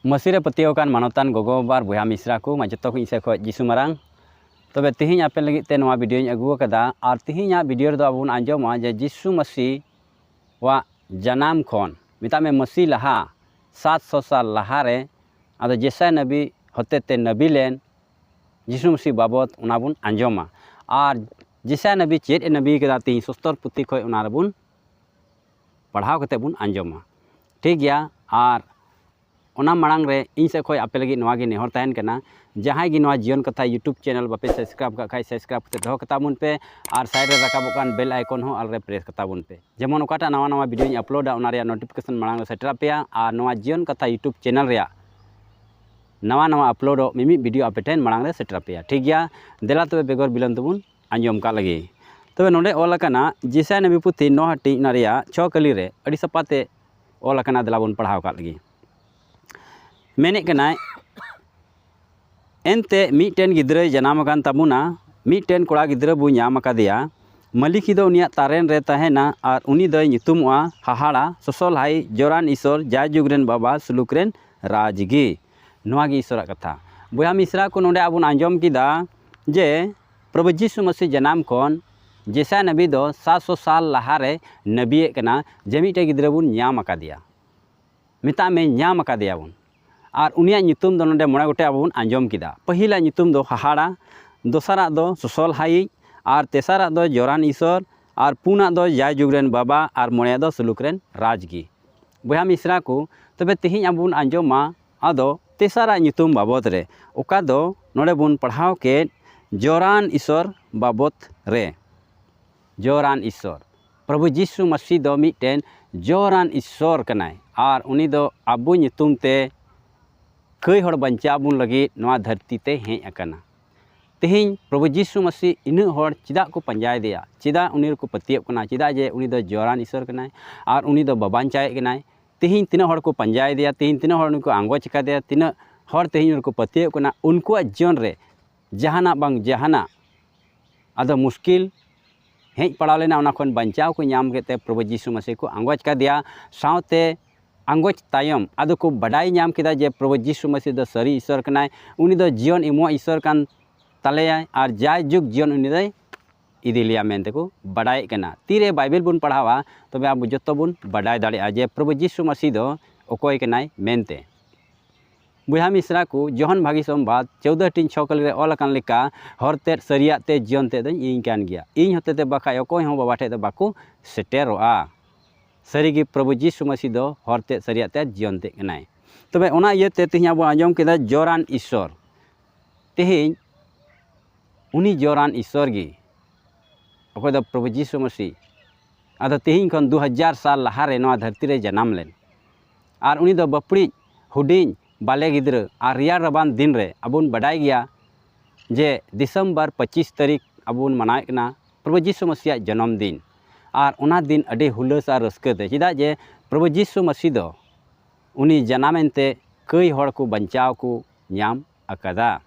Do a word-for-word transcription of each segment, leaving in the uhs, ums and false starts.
ᱢᱟᱹᱥᱤ ᱨᱮ ᱯᱟᱹᱛᱭᱟᱹᱣ ᱟᱠᱟᱱ ᱢᱟᱱᱚᱛᱟᱱ ᱜᱚᱜᱚ ᱵᱟᱵᱟ ᱟᱨ ᱵᱚᱭᱦᱟ ᱢᱤᱥᱨᱟ ᱠᱚ, ᱢᱟ ᱡᱚᱛᱚ ᱠᱚ ᱤᱧ ᱥᱮᱫ ᱠᱷᱚᱱ ᱡᱤᱥᱩ ᱢᱟᱨᱟᱝ᱾ ᱛᱚᱵᱮ ᱛᱤᱦᱤᱧ ᱟᱯᱮ ᱞᱟᱹᱜᱤᱫ ᱛᱮ ᱱᱚᱣᱟ ᱵᱷᱤᱰᱤᱭᱳᱧ ᱟᱹᱜᱩ ᱟᱠᱟᱫᱟ, ᱟᱨ ᱛᱤᱦᱤᱧᱟᱜ ᱵᱷᱤᱰᱤᱭᱳ ᱨᱮᱫᱚ ᱟᱵᱚ ᱵᱚᱱ ᱟᱸᱡᱚᱢᱟ ᱡᱮ ᱡᱤᱥᱩ ᱢᱟᱹᱥᱤ ᱣᱟᱜ ᱡᱟᱱᱟᱢ ᱠᱷᱚᱱ, ᱢᱮᱛᱟᱜ ᱢᱮ ᱢᱟᱹᱥᱤ ᱞᱟᱦᱟ ᱥᱟᱛ ᱥᱚ ᱥᱟᱞ ᱞᱟᱦᱟᱨᱮ, ᱟᱫᱚ ᱡᱮᱥᱟᱭ ᱱᱟᱵᱤ ᱦᱚᱛᱮᱛᱮ ᱱᱟᱵᱤ ᱞᱮᱱ ᱡᱤᱥᱩ ᱢᱟᱹᱥᱤ ᱵᱟᱵᱚᱛ ᱚᱱᱟ ᱵᱚᱱ ᱟᱸᱡᱚᱢᱟ᱾ ᱟᱨ ᱡᱮᱥᱟᱭ ᱱᱟᱵᱤ ᱪᱮᱫ ᱮ ᱱᱟᱵᱤ ᱠᱟᱫᱟ ᱛᱤᱦᱤᱧ ᱥᱚᱥᱛᱚᱨ ᱯᱩᱛᱷᱤ ᱠᱷᱚᱱ ᱚᱱᱟ ᱨᱮᱵᱚᱱ ᱯᱟᱲᱦᱟᱣ ᱠᱟᱛᱮ ᱵᱚᱱ ᱟᱸᱡᱚᱢᱟ᱾ ᱴᱷᱤᱠ ᱜᱮᱭᱟ? ᱟᱨ ᱚᱱᱟ ᱢᱟᱲᱟᱝ ᱨᱮ ᱤᱧ ᱥᱮᱫ ᱠᱷᱚᱱ ᱟᱯᱮ ᱞᱟᱹᱜᱤᱫ ᱱᱚᱣᱟ ᱜᱮ ᱱᱮᱦᱚᱨ ᱛᱟᱦᱮᱱ ᱠᱟᱱᱟ, ᱡᱟᱦᱟᱸᱭ ᱜᱮ ᱱᱚᱣᱟ ᱡᱤᱭᱚᱱ ᱠᱟᱛᱷᱟ YouTube ᱪᱮᱱᱮᱞ ᱵᱟᱯᱮ ᱥᱟᱵᱥᱠᱨᱟᱭᱤᱵ ᱠᱟᱜ ᱠᱷᱟᱡ, ᱥᱟᱵᱥᱠᱨᱟᱭᱤᱵ ᱠᱟᱛᱮ ᱫᱚᱦᱚ ᱠᱟᱛᱟ ᱵᱚᱱ ᱯᱮ, ᱟᱨ ᱥᱟᱭᱤᱰ ᱨᱮ ᱨᱟᱠᱟᱵᱚᱜ ᱠᱟᱱ ᱵᱮᱞ ᱟᱭᱠᱚᱱ ᱦᱚᱸ ᱟᱞᱨᱮ ᱯᱨᱮᱥ ᱠᱟᱛᱟ ᱵᱚᱱ ᱯᱮ, ᱡᱮᱢᱚᱱ ᱚᱠᱟᱴᱟᱜ ᱱᱟᱣᱟ ᱱᱟᱣᱟ ᱵᱷᱤᱰᱤᱭᱳᱧ ᱟᱯᱞᱳᱰᱟ ᱚᱱᱟ ᱨᱮᱭᱟᱜ ᱱᱳᱴᱤᱯᱷᱤᱠᱮᱥᱚᱱ ᱢᱟᱲᱟᱝ ᱨᱮ ᱥᱮᱴᱮᱨ ᱟᱯᱮᱭᱟ᱾ ᱟᱨ ᱱᱚᱣᱟ ᱡᱤᱭᱚᱱ ᱠᱟᱛᱷᱟ YouTube ᱪᱮᱱᱮᱞ ᱨᱮᱭᱟᱜ ᱱᱟᱣᱟ ᱱᱟᱣᱟ ᱟᱯᱞᱳᱰᱚᱜ ᱢᱤᱢᱤᱫ ᱵᱷᱤᱰᱤᱭᱳ ᱟᱯᱮ ᱴᱷᱮᱱ ᱢᱟᱲᱟᱝ ᱨᱮ ᱥᱮᱴᱮᱨ ᱟᱯᱮᱭᱟ᱾ ᱴᱷᱤᱠ ᱜᱮᱭᱟ? ᱫᱮᱞᱟ ᱛᱚᱵᱮ ᱵᱮᱜᱚᱨ ᱵᱤᱞᱚᱢ ᱛᱮᱵᱚᱱ ᱟᱸᱡᱚᱢ ᱠᱟᱜ ᱞᱮᱜᱮ᱾ ᱛᱚᱵᱮ ᱱᱚᱰᱮ ᱚᱞ ᱟᱠᱟᱱᱟ ᱡᱮᱥᱟᱭ ᱱᱟᱵᱤ ᱯᱩᱛᱷᱤ ᱱᱚ ᱦᱟᱹᱴᱤᱧ, ᱚᱱᱟ ᱨᱮᱭᱟᱜ ᱪᱷᱚ ᱠᱟᱹᱞᱤ ᱨᱮ ᱟᱹᱰᱤ ᱥᱟᱯᱷᱟ ᱛᱮ ᱚᱞ ᱟᱠᱟᱱᱟ, ᱫᱮᱞᱟ ᱵᱚᱱ ᱯᱟᱲᱦᱟᱣ ᱠᱟᱜ ᱞᱮᱜᱮ᱾ ᱢᱮᱱᱮᱫ ᱠᱟᱱᱟᱭ, ᱮᱱᱛᱮ ᱢᱤᱫᱴᱮᱱ ᱜᱤᱫᱽᱨᱟᱹᱭ ᱡᱟᱱᱟᱢ ᱟᱠᱟᱱ ᱛᱟᱵᱚᱱᱟ, ᱢᱤᱫᱴᱮᱱ ᱠᱚᱲᱟ ᱜᱤᱫᱽᱨᱟᱹ ᱵᱚ ᱧᱟᱢ ᱟᱠᱟᱫᱮᱭᱟ᱾ ᱢᱟᱹᱞᱤᱠᱤ ᱫᱚ ᱩᱱᱤᱭᱟᱜ ᱛᱟᱨᱮᱱ ᱨᱮ ᱛᱟᱦᱮᱱᱟ, ᱟᱨ ᱩᱱᱤ ᱫᱚᱭ ᱧᱩᱛᱩᱢᱚᱜᱼᱟ ᱦᱟᱦᱟᱲᱟ, ᱥᱚᱥᱚᱞᱦᱟᱭᱤ, ᱡᱚᱨᱟᱱ ᱤᱥᱚᱨ, ᱡᱟᱭᱡᱩᱜᱽ ᱨᱮᱱ ᱵᱟᱵᱟ, ᱥᱩᱞᱩᱠ ᱨᱮᱱ ᱨᱟᱡᱽᱜᱤ᱾ ᱱᱚᱣᱟ ᱜᱮ ᱤᱥᱚᱨᱟᱜ ᱠᱟᱛᱷᱟ᱾ ᱵᱚᱭᱦᱟ ᱢᱤᱥᱨᱟ ᱠᱚ, ᱱᱚᱰᱮ ᱟᱵᱚ ᱵᱚᱱ ᱟᱸᱡᱚᱢ ᱠᱮᱫᱟ ᱡᱮ ᱯᱨᱚᱵᱷᱩ ᱡᱤᱥᱩ ᱢᱟᱹᱥᱤ ᱡᱟᱱᱟᱢ ᱠᱷᱚᱱ ᱡᱮᱥᱟᱭ ᱱᱟᱵᱤ ᱫᱚ ᱥᱟᱛ ᱥᱚ ᱥᱟᱞ ᱞᱟᱦᱟᱨᱮ ᱱᱟᱵᱤᱭᱮᱫ ᱠᱟᱱᱟ ᱡᱮ ᱢᱤᱫᱴᱮᱱ ᱜᱤᱫᱽᱨᱟᱹ ᱵᱚᱱ ᱧᱟᱢ ᱟᱠᱟᱫᱮᱭᱟ᱾ ᱢᱮᱛᱟᱜ ᱢᱮ, ᱧᱟᱢ ᱟᱠᱟᱫᱮᱭᱟ ᱵᱚᱱ᱾ ᱟᱨ ᱩᱱᱤᱭᱟᱜ ᱧᱩᱛᱩᱢ ᱫᱚ ᱱᱚᱰᱮ ᱢᱚᱬᱮ ᱜᱚᱴᱮᱡ ᱟᱵᱚ ᱵᱚᱱ ᱟᱸᱡᱚᱢ ᱠᱮᱫᱟ᱾ ᱯᱟᱹᱦᱤᱞᱟᱜ ᱧᱩᱛᱩᱢ ᱫᱚ ᱦᱟᱦᱟᱲᱟ, ᱫᱚᱥᱟᱨᱟᱜ ᱫᱚ ᱥᱚᱥᱚᱞᱦᱟᱭᱤᱡ, ᱟᱨ ᱛᱮᱥᱟᱨᱟᱜ ᱫᱚ ᱡᱚᱨᱟᱱ ᱤᱥᱚᱨ, ᱟᱨ ᱯᱩᱱᱟᱜ ᱫᱚ ᱡᱟᱭᱡᱩᱜᱽ ᱨᱮᱱ ᱵᱟᱵᱟ, ᱟᱨ ᱢᱚᱬᱮᱭᱟᱜ ᱫᱚ ᱥᱩᱞᱩᱠ ᱨᱮᱱ ᱨᱟᱡᱽᱜᱤ᱾ ᱵᱚᱭᱦᱟ ᱢᱤᱥᱨᱟ ᱠᱚ, ᱛᱚᱵᱮ ᱛᱮᱦᱮᱧ ᱟᱵᱚ ᱵᱚᱱ ᱟᱸᱡᱚᱢᱟ ᱟᱫᱚ ᱛᱮᱥᱟᱨᱟᱜ ᱧᱩᱛᱩᱢ ᱵᱟᱵᱚᱫ ᱨᱮ, ᱚᱠᱟ ᱫᱚ ᱱᱚᱰᱮ ᱵᱚᱱ ᱯᱟᱲᱦᱟᱣ ᱠᱮᱫ ᱡᱚᱨᱟᱱ ᱤᱥᱚᱨ ᱵᱟᱵᱚᱫ ᱨᱮ᱾ ᱡᱚᱨᱟᱱ ᱤᱥᱚᱨ, ᱯᱨᱚᱵᱷᱩ ᱡᱤᱥᱩ ᱢᱟᱹᱥᱤ ᱫᱚ ᱢᱤᱫᱴᱮᱱ ᱡᱚᱨᱟᱱ ᱤᱥᱚᱨ ᱠᱟᱱᱟᱭ, ᱟᱨ ᱩᱱᱤ ᱫᱚ ᱟᱵᱚ ᱧᱩᱛᱩᱢ ᱛᱮ ᱠᱟᱹᱭ ᱦᱚᱲ ᱵᱟᱧᱪᱟᱣ ᱵᱚᱱ ᱞᱟᱹᱜᱤᱫ ᱱᱚᱣᱟ ᱫᱷᱟᱹᱨᱛᱤ ᱛᱮ ᱦᱮᱡ ᱟᱠᱟᱱᱟ᱾ ᱛᱮᱦᱮᱧ ᱯᱨᱚᱵᱷᱩ ᱡᱤᱥᱩ ᱢᱟᱹᱥᱤ ᱤᱱᱟᱹᱜ ᱦᱚᱲ ᱪᱮᱫᱟᱜ ᱠᱚ ᱯᱟᱸᱡᱟᱭᱮᱫᱮᱭᱟ? ᱪᱮᱫᱟᱜ ᱩᱱᱤ ᱨᱮᱠᱚ ᱯᱟᱹᱛᱭᱟᱹᱜ ᱠᱟᱱᱟ? ᱪᱮᱫᱟᱜ ᱡᱮ ᱩᱱᱤ ᱫᱚ ᱡᱚᱨᱟᱱ ᱤᱥᱚᱨ ᱠᱟᱱᱟᱭ ᱟᱨ ᱩᱱᱤ ᱫᱚ ᱵᱟᱵᱟᱧᱪᱟᱭᱮᱫ ᱠᱟᱱᱟᱭ? ᱛᱮᱦᱮᱧ ᱛᱤᱱᱟᱹᱜ ᱦᱚᱲ ᱠᱚ ᱯᱟᱸᱡᱟᱭᱮᱫᱮᱭᱟ, ᱛᱮᱦᱮᱧ ᱛᱤᱱᱟᱹᱜ ᱦᱚᱲ ᱩᱱᱤ ᱠᱚ ᱟᱸᱜᱚᱪ ᱟᱠᱟᱫᱮᱭᱟ, ᱛᱤᱱᱟᱹᱜ ᱦᱚᱲ ᱛᱮᱦᱮᱧ ᱩᱱᱤ ᱠᱚ ᱯᱟᱹᱛᱭᱟᱹᱜ ᱠᱟᱱᱟ, ᱩᱱᱠᱩᱣᱟᱜ ᱡᱤᱭᱚᱱ ᱨᱮ ᱡᱟᱦᱟᱱᱟᱜ ᱵᱟᱝ ᱡᱟᱦᱟᱱᱟᱜ ᱟᱫᱚ ᱢᱩᱥᱠᱤᱞ ᱦᱮᱡ ᱯᱟᱲᱟᱣ ᱞᱮᱱᱟ, ᱚᱱᱟ ᱠᱷᱚᱱ ᱵᱟᱧᱪᱟᱣ ᱠᱚ ᱧᱟᱢ ᱠᱮᱫ ᱛᱮ ᱯᱨᱚᱵᱷᱩ ᱡᱤᱥᱩ ᱢᱟᱹᱥᱤ ᱠᱚ ᱟᱸᱜᱚᱪ ᱠᱟᱫᱮᱭᱟ᱾ ᱥᱟᱶᱛᱮ ᱟᱸᱜᱚᱪ ᱛᱟᱭᱚᱢ ᱟᱫᱚ ᱠᱚ ᱵᱟᱰᱟᱭ ᱧᱟᱢ ᱠᱮᱫᱟ ᱡᱮ ᱯᱨᱚᱵᱷᱩ ᱡᱤᱥᱩ ᱢᱟᱹᱥᱤ ᱫᱚ ᱥᱟᱹᱨᱤ ᱤᱥᱚᱨ ᱠᱟᱱᱟᱭ, ᱩᱱᱤ ᱫᱚ ᱡᱤᱭᱚᱱ ᱮᱢᱚᱜ ᱤᱥᱚᱨ ᱠᱟᱱ ᱛᱟᱞᱮᱭᱟᱭ ᱟᱨ ᱡᱟᱭᱡᱩᱜᱽ ᱡᱤᱭᱚᱱ ᱩᱱᱤ ᱫᱚᱭ ᱤᱫᱤ ᱞᱮᱭᱟ ᱢᱮᱱᱛᱮ ᱠᱚ ᱵᱟᱰᱟᱭᱮᱫ ᱠᱟᱱᱟ᱾ ᱛᱤᱨᱮ ᱵᱟᱭᱵᱮᱞ ᱵᱚᱱ ᱯᱟᱲᱦᱟᱣᱟ, ᱛᱚᱵᱮ ᱟᱵᱚ ᱡᱚᱛᱚ ᱵᱚᱱ ᱵᱟᱰᱟᱭ ᱫᱟᱲᱮᱭᱟᱜᱼᱟ ᱡᱮ ᱯᱨᱚᱵᱷᱩ ᱡᱤᱥᱩ ᱢᱟᱹᱥᱤ ᱫᱚ ᱚᱠᱚᱭ ᱠᱟᱱᱟᱭ ᱢᱮᱱᱛᱮ᱾ ᱵᱚᱭᱦᱟ ᱢᱤᱥᱨᱟ ᱠᱚ, ᱡᱚᱦᱚᱱ ᱵᱷᱟᱹᱜᱤ ᱥᱚᱢᱵᱟᱫ ᱪᱳᱣᱫᱟᱹ ᱴᱤᱧ ᱪᱷᱚ ᱠᱟᱹᱞᱤ ᱨᱮ ᱚᱞ ᱟᱠᱟᱱ ᱞᱮᱠᱟ, ᱦᱚᱨ ᱛᱮᱫ, ᱥᱟᱹᱨᱤᱭᱟᱜ ᱛᱮ, ᱡᱤᱭᱚᱱ ᱛᱮᱫ ᱫᱚᱧ ᱤᱧ ᱠᱟᱱ ᱜᱮᱭᱟ᱾ ᱤᱧ ᱦᱚᱛᱮ ᱛᱮ ᱵᱟᱠᱷᱟᱡ ᱚᱠᱚᱭ ᱦᱚᱸ ᱵᱟᱵᱟ ᱴᱷᱮᱡ ᱫᱚ ᱵᱟᱠᱚ ᱥᱮᱴᱮᱨᱚᱜᱼᱟ᱾ ᱥᱟᱹᱨᱤᱜᱮ ᱯᱨᱚᱵᱷᱩ ᱡᱤᱥᱩ ᱢᱟᱹᱥᱤ ᱫᱚ ᱦᱚᱨ ᱛᱮᱫ, ᱥᱟᱹᱨᱤᱭᱟᱜ ᱛᱮ ᱟᱨ ᱡᱤᱭᱚᱱ ᱛᱮᱫ ᱠᱟᱱᱟᱭ᱾ ᱛᱚᱵᱮ ᱚᱱᱟ ᱤᱭᱟᱹᱛᱮ ᱛᱮᱦᱮᱧ ᱟᱵᱚ ᱟᱸᱡᱚᱢ ᱠᱮᱫᱟ ᱡᱚᱨᱟᱱ ᱤᱥᱚᱨ᱾ ᱛᱮᱦᱮᱧ ᱩᱱᱤ ᱡᱚᱨᱟᱱ ᱤᱥᱚᱨ ᱜᱮ, ᱚᱠᱚᱭ ᱫᱚ ᱯᱨᱚᱵᱷᱩ ᱡᱤᱥᱩ ᱢᱟᱹᱥᱤ, ᱟᱫᱚ ᱛᱮᱦᱮᱧ ᱠᱷᱚᱱ ᱫᱩ ᱦᱟᱡᱟᱨ ᱥᱟᱞ ᱞᱟᱦᱟᱨᱮ ᱱᱚᱣᱟ ᱫᱷᱟᱹᱨᱛᱤ ᱨᱮ ᱡᱟᱱᱟᱢ ᱞᱮᱱ᱾ ᱟᱨ ᱩᱱᱤ ᱫᱚ ᱵᱟᱹᱯᱲᱤᱡ, ᱦᱩᱰᱤᱧ, ᱵᱟᱞᱮ ᱜᱤᱫᱽᱨᱟᱹ ᱟᱨ ᱨᱮᱭᱟᱲ ᱨᱟᱵᱟᱝ ᱫᱤᱱ ᱨᱮ ᱟᱵᱚ ᱵᱚᱱ ᱵᱟᱰᱟᱭ ᱜᱮᱭᱟ ᱡᱮ ᱰᱤᱥᱮᱢᱵᱚᱨ ᱯᱚᱸᱪᱤᱥ ᱛᱟᱹᱨᱤᱠᱷ ᱟᱵᱚ ᱵᱚᱱ ᱢᱟᱱᱟᱣᱮᱫ ᱠᱟᱱᱟ ᱯᱨᱚᱵᱷᱩ ᱡᱤᱥᱩ ᱢᱟᱹᱥᱤᱭᱟᱜ ᱡᱚᱱᱚᱢ ᱫᱤᱱ᱾ ᱟᱨ ᱚᱱᱟ ᱫᱤᱱ ᱟᱹᱰᱤ ᱦᱩᱞᱟᱹᱥ ᱟᱨ ᱨᱟᱹᱥᱠᱟᱹ ᱛᱮ, ᱪᱮᱫᱟᱜ ᱡᱮ ᱯᱨᱚᱵᱷᱩ ᱡᱤᱥᱩ ᱢᱟᱹᱥᱤ ᱫᱚ ᱩᱱᱤ ᱡᱟᱱᱟᱢ ᱮᱱᱛᱮ ᱠᱟᱹᱭ ᱦᱚᱲ ᱠᱚ ᱵᱟᱧᱪᱟᱣ ᱠᱚ ᱧᱟᱢ ᱟᱠᱟᱫᱟ᱾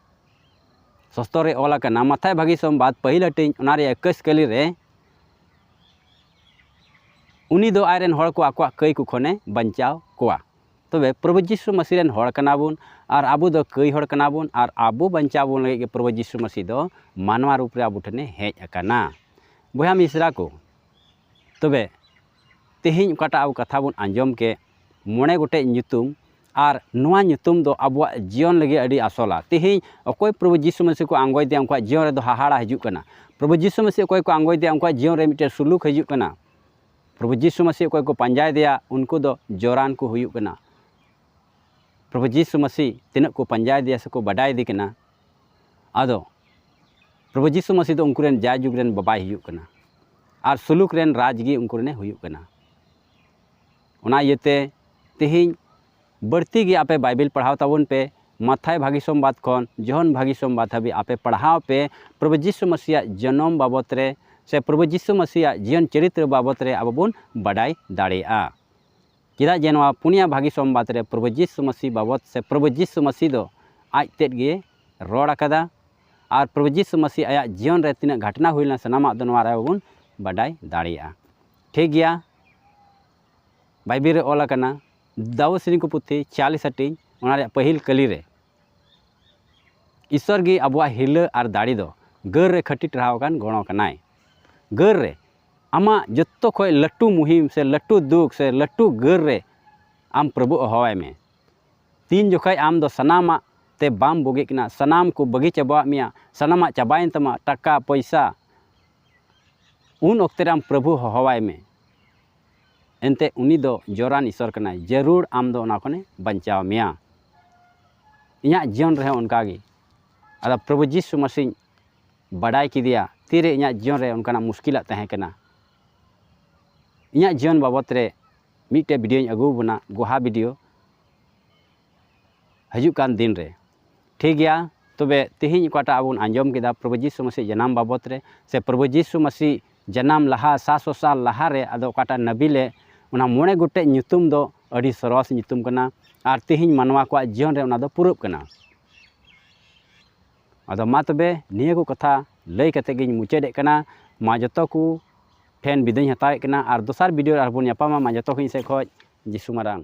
ᱥᱚᱥᱛᱚᱨ ᱨᱮ ᱚᱞ ᱟᱠᱟᱱᱟ, ᱢᱟᱛᱷᱟᱭ ᱵᱷᱟᱹᱜᱤ ᱥᱚᱢᱵᱟᱫ ᱯᱟᱹᱦᱤᱞ ᱦᱟᱹᱴᱤᱧ, ᱚᱱᱟ ᱨᱮᱭᱟᱜ ᱮᱠᱩᱥ ᱠᱟᱹᱞᱤ ᱨᱮ, ᱩᱱᱤ ᱫᱚ ᱟᱡ ᱨᱮᱱ ᱦᱚᱲ ᱠᱚ ᱟᱠᱚᱣᱟᱜ ᱠᱟᱹᱭ ᱠᱚ ᱠᱷᱚᱱᱮ ᱵᱟᱧᱪᱟᱣ ᱠᱚᱣᱟ᱾ ᱛᱚᱵᱮ ᱯᱨᱚᱵᱷᱩ ᱡᱤᱥᱩ ᱢᱟᱹᱥᱤ ᱨᱮᱱ ᱦᱚᱲ ᱠᱟᱱᱟ ᱵᱚᱱ, ᱟᱨ ᱟᱵᱚ ᱫᱚ ᱠᱟᱹᱭ ᱦᱚᱲ ᱠᱟᱱᱟ ᱵᱚᱱ, ᱟᱨ ᱟᱵᱚ ᱵᱟᱧᱪᱟᱣ ᱵᱚᱱ ᱞᱟᱹᱜᱤᱫ ᱜᱮ ᱯᱨᱚᱵᱷᱩ ᱡᱤᱥᱩ ᱢᱟᱹᱥᱤ ᱫᱚ ᱢᱟᱱᱣᱟ ᱨᱩᱯ ᱨᱮ ᱟᱵᱚ ᱴᱷᱮᱱᱮ ᱦᱮᱡ ᱟᱠᱟᱱᱟ᱾ ᱵᱚᱭᱦᱟ ᱢᱤᱥᱨᱟ ᱠᱚ, ᱛᱚᱵᱮ ᱛᱮᱦᱮᱧ ᱚᱠᱟᱴᱟᱜ ᱟᱵᱚ ᱠᱟᱛᱷᱟ ᱵᱚᱱ ᱟᱸᱡᱚᱢ ᱠᱮᱫ, ᱢᱚᱬᱮ ᱜᱚᱴᱮᱡ ᱧᱩᱛᱩᱢ, ᱟᱨ ᱱᱚᱣᱟ ᱧᱩᱛᱩᱢ ᱫᱚ ᱟᱵᱚᱣᱟᱜ ᱡᱤᱭᱚᱱ ᱞᱟᱹᱜᱤᱫ ᱟᱹᱰᱤ ᱟᱥᱚᱞᱟ᱾ ᱛᱮᱦᱮᱧ ᱚᱠᱚᱭ ᱯᱨᱚᱵᱷᱩ ᱡᱤᱥᱩ ᱢᱟᱹᱥᱤ ᱠᱚ ᱟᱸᱜᱚᱪ ᱮᱫᱮᱭᱟ, ᱩᱱᱠᱩᱣᱟᱜ ᱡᱤᱭᱚᱱ ᱨᱮᱫᱚ ᱦᱟᱦᱟᱲᱟ ᱦᱤᱡᱩᱜ ᱠᱟᱱᱟ᱾ ᱯᱨᱚᱵᱷᱩ ᱡᱤᱥᱩ ᱢᱟᱹᱥᱤ ᱚᱠᱚᱭ ᱠᱚ ᱟᱸᱜᱚᱪ ᱮᱫᱮᱭᱟ, ᱩᱱᱠᱩᱣᱟᱜ ᱡᱤᱭᱚᱱ ᱨᱮ ᱢᱤᱫᱴᱮᱱ ᱥᱩᱞᱩᱠ ᱦᱤᱡᱩᱜ ᱠᱟᱱᱟ᱾ ᱯᱨᱚᱵᱷᱩ ᱡᱤᱥᱩ ᱢᱟᱹᱥᱤ ᱚᱠᱚᱭ ᱠᱚ ᱯᱟᱸᱡᱟᱭᱮᱫᱮᱭᱟ, ᱩᱱᱠᱩ ᱫᱚ ᱡᱚᱨᱟᱱ ᱠᱚ ᱦᱩᱭᱩᱜ ᱠᱟᱱᱟ᱾ ᱯᱨᱚᱵᱷᱩ ᱡᱤᱥᱩ ᱢᱟᱹᱥᱤ ᱛᱤᱱᱟᱹᱜ ᱠᱚ ᱯᱟᱸᱡᱟᱭᱮᱫᱮᱭᱟ ᱥᱮᱠᱚ ᱵᱟᱰᱟᱭ ᱤᱫᱤ ᱠᱟᱱᱟ, ᱟᱫᱚ ᱯᱨᱚᱵᱷᱩ ᱡᱤᱥᱩ ᱢᱟᱹᱥᱤ ᱫᱚ ᱩᱱᱠᱩ ᱨᱮᱱ ᱡᱟᱭᱡᱩᱜᱽ ᱨᱮᱱ ᱵᱟᱵᱟᱭ ᱦᱩᱭᱩᱜ ᱠᱟᱱᱟ᱾ ᱟᱨ ᱥᱩᱞᱩᱠ ᱨᱮᱱ ᱨᱟᱡᱽ ᱜᱮ ᱩᱱᱠᱩ ᱨᱮᱱᱮ ᱦᱩᱭᱩᱜ ᱠᱟᱱᱟ᱾ ᱚᱱᱟ ᱤᱭᱟᱹᱛᱮ ᱛᱮᱦᱮᱧ ᱵᱟᱹᱲᱛᱤ ᱜᱮ ᱟᱯᱮ ᱵᱟᱭᱵᱮᱞ ᱯᱟᱲᱦᱟᱣ ᱛᱟᱵᱚᱱ ᱯᱮ᱾ ᱢᱟᱛᱷᱟᱭ ᱵᱷᱟᱹᱜᱤ ᱥᱚᱢᱵᱟᱫ ᱠᱷᱚᱱ ᱡᱚᱦᱚᱱ ᱵᱷᱟᱹᱜᱤ ᱥᱚᱢᱵᱟᱫ ᱦᱟᱹᱵᱤᱡ ᱟᱯᱮ ᱯᱟᱲᱦᱟᱣ ᱯᱮ᱾ ᱯᱨᱚᱵᱷᱩ ᱡᱤᱥᱩ ᱢᱟᱹᱥᱤᱭᱟᱜ ᱡᱚᱱᱚᱢ ᱵᱟᱵᱚᱛ ᱨᱮ ᱥᱮ ᱯᱨᱚᱵᱷᱩ ᱡᱤᱥᱩ ᱢᱟᱹᱥᱤᱭᱟᱜ ᱡᱤᱭᱚᱱ ᱪᱚᱨᱤᱛᱨᱚ ᱵᱟᱵᱚᱛ ᱨᱮ ᱟᱵᱚ ᱵᱚᱱ ᱵᱟᱰᱟᱭ ᱫᱟᱲᱮᱭᱟᱜᱼᱟ᱾ ᱪᱮᱫᱟᱜ ᱡᱮ ᱱᱚᱣᱟ ᱯᱩᱱᱭᱟ ᱵᱷᱟᱹᱜᱤ ᱥᱚᱢᱵᱟᱫ ᱨᱮ ᱯᱨᱚᱵᱷᱩ ᱡᱤᱥᱩ ᱢᱟᱹᱥᱤ ᱵᱟᱵᱚᱛ ᱥᱮ ᱯᱨᱚᱵᱷᱩ ᱡᱤᱥᱩ ᱢᱟᱹᱥᱤ ᱫᱚ ᱟᱡ ᱛᱮᱫ ᱜᱮ ᱨᱚᱲ ᱟᱠᱟᱫᱟ᱾ ᱟᱨ ᱯᱨᱚᱵᱷᱩ ᱡᱤᱥᱩ ᱢᱟᱹᱥᱤ ᱟᱭᱟᱜ ᱡᱤᱭᱚᱱ ᱨᱮ ᱛᱤᱱᱟᱹᱜ ᱜᱷᱟᱴᱱᱟ ᱦᱩᱭ ᱞᱮᱱᱟ, ᱥᱟᱱᱟᱢᱟᱜ ᱫᱚ ᱱᱚᱣᱟ ᱨᱮ ᱟᱵᱚ ᱵᱚᱱ ᱵᱟᱰᱟᱭ ᱫᱟᱲᱮᱭᱟᱜᱼᱟ᱾ ᱴᱷᱤᱠ ᱜᱮᱭᱟ, ᱵᱟᱭᱵᱮᱞ ᱨᱮ ᱚᱞ ᱟᱠᱟᱱᱟ, ᱫᱟᱣ ᱥᱮᱨᱮᱧ ᱠᱚ ᱯᱩᱛᱷᱤ ᱪᱟᱞᱤᱥ ᱦᱟᱹᱴᱤᱧ, ᱚᱱᱟ ᱨᱮᱭᱟᱜ ᱯᱟᱹᱦᱤᱞ ᱠᱟᱹᱞᱤ ᱨᱮ, ᱤᱥᱥᱚᱨ ᱜᱮ ᱟᱵᱚᱣᱟᱜ ᱦᱤᱨᱞᱟᱹ ᱟᱨ ᱫᱟᱲᱮ ᱫᱚ, ᱜᱟᱹᱨ ᱨᱮ ᱠᱷᱟᱹᱴᱤ ᱴᱟᱨᱦᱟᱣ ᱟᱠᱟᱱ ᱜᱚᱲᱚ ᱠᱟᱱᱟᱭ᱾ ᱜᱟᱹᱨ ᱨᱮ ᱟᱢᱟᱜ ᱡᱚᱛᱚ ᱠᱷᱚᱱ ᱞᱟᱹᱴᱩ ᱢᱩᱦᱤᱢ ᱥᱮ ᱞᱟᱹᱴᱩ ᱫᱩᱠ ᱥᱮ ᱞᱟᱹᱴᱩ ᱜᱟᱹᱨ ᱨᱮ ᱟᱢ ᱯᱨᱚᱵᱷᱩ ᱦᱚᱦᱚᱣᱟᱭ ᱢᱮ᱾ ᱛᱤᱱ ᱡᱚᱠᱷᱟᱡ ᱟᱢ ᱫᱚ ᱥᱟᱱᱟᱢᱟᱜ ᱛᱮ ᱵᱟᱢ ᱵᱩᱜᱤᱜ ᱠᱟᱱᱟ, ᱥᱟᱱᱟᱢ ᱠᱚ ᱵᱟᱹᱜᱤ ᱪᱟᱵᱟᱣᱟᱫ ᱢᱮᱭᱟ, ᱥᱟᱱᱟᱢᱟᱜ ᱪᱟᱵᱟᱭᱮᱱ ᱛᱟᱢᱟ, ᱴᱟᱠᱟ ᱯᱚᱭᱥᱟ, ᱩᱱ ᱚᱠᱛᱮ ᱨᱮ ᱟᱢ ᱯᱨᱚᱵᱷᱩ ᱦᱚᱦᱚᱣᱟᱭ ᱢᱮ᱾ ᱮᱱᱛᱮ ᱩᱱᱤ ᱫᱚ ᱡᱳᱨᱟᱱ ᱤᱥᱚᱨ ᱠᱟᱱᱟᱭ, ᱡᱟᱹᱨᱩᱲ ᱟᱢ ᱫᱚ ᱚᱱᱟ ᱠᱷᱚᱱᱮ ᱵᱟᱧᱪᱟᱣ ᱢᱮᱭᱟ᱾ ᱤᱧᱟᱹᱜ ᱡᱤᱭᱚᱱ ᱨᱮᱦᱚᱸ ᱚᱱᱠᱟ ᱜᱮ᱾ ᱟᱫᱚ ᱯᱨᱚᱵᱷᱩ ᱡᱤᱥᱩ ᱢᱟᱥᱤᱧ ᱵᱟᱰᱟᱭ ᱠᱮᱫᱮᱭᱟ ᱛᱤᱨᱮ ᱤᱧᱟᱹᱜ ᱡᱤᱭᱚᱱ ᱨᱮ ᱚᱱᱠᱟᱱᱟᱜ ᱢᱩᱥᱠᱤᱞᱟᱜ ᱛᱟᱦᱮᱸ ᱠᱟᱱᱟ᱾ ᱤᱧᱟᱹᱜ ᱡᱤᱭᱚᱱ ᱵᱟᱵᱚᱛ ᱨᱮ ᱢᱤᱫᱴᱮᱡ ᱵᱷᱤᱰᱤᱭᱳᱧ ᱟᱹᱜᱩ ᱟᱵᱚᱱᱟ, ᱜᱚᱦᱟ ᱵᱷᱤᱰᱤᱭᱳ ᱦᱤᱡᱩᱜ ᱠᱟᱱ ᱫᱤᱱ ᱨᱮ᱾ ᱴᱷᱤᱠ ᱜᱮᱭᱟ, ᱛᱚᱵᱮ ᱛᱮᱦᱮᱧ ᱚᱠᱟᱴᱟᱜ ᱟᱵᱚᱱ ᱟᱸᱡᱚᱢ ᱠᱮᱫᱟ ᱯᱨᱚᱵᱷᱩ ᱡᱤᱥᱩ ᱢᱟᱥᱤ ᱡᱟᱱᱟᱢ ᱵᱟᱵᱚᱛ ᱨᱮ, ᱥᱮ ᱯᱨᱚᱵᱷᱩ ᱡᱤᱥᱩ ᱢᱟᱥᱤ ᱡᱟᱱᱟᱢ ᱞᱟᱦᱟ ᱥᱟᱛᱥᱚ ᱥᱟᱞ ᱞᱟᱦᱟ ᱨᱮ, ᱟᱫᱚ ᱚᱠᱟᱴᱟᱜ ᱱᱟᱵᱤ ᱞᱮ, ᱚᱱᱟ ᱢᱚᱬᱮ ᱜᱚᱴᱮᱡ ᱧᱩᱛᱩᱢ ᱫᱚ ᱟᱹᱰᱤ ᱥᱚᱨᱚᱥ ᱧᱩᱛᱩᱢ ᱠᱟᱱᱟ, ᱟᱨ ᱛᱮᱦᱮᱧ ᱢᱟᱱᱣᱟ ᱠᱚᱣᱟᱜ ᱡᱤᱭᱚᱱ ᱨᱮ ᱚᱱᱟ ᱫᱚ ᱯᱩᱨᱟᱹᱜ ᱠᱟᱱᱟ᱾ ᱟᱫᱚ ᱢᱟ ᱛᱚᱵᱮ ᱱᱤᱭᱟᱹ ᱠᱚ ᱠᱟᱛᱷᱟ ᱞᱟᱹᱭ ᱠᱟᱛᱮ ᱜᱤᱧ ᱢᱩᱪᱟᱹᱫᱮᱫ ᱠᱟᱱᱟ᱾ ᱢᱟ ᱡᱚᱛᱚ ᱠᱚ ᱴᱷᱮᱱ ᱵᱤᱫᱟᱹᱧ ᱦᱟᱛᱟᱣᱮᱫ ᱠᱟᱱᱟ, ᱟᱨ ᱫᱚᱥᱟᱨ ᱵᱷᱤᱰᱤᱭᱳ ᱨᱮ ᱟᱨᱦᱚᱸ ᱵᱚᱱ ᱧᱟᱯᱟᱢᱟ᱾ ᱢᱟ ᱡᱚᱛᱚ ᱠᱚ ᱤᱧ ᱥᱮᱫ ᱠᱷᱚᱱ ᱡᱤᱥᱩ ᱢᱟᱨᱟᱝ᱾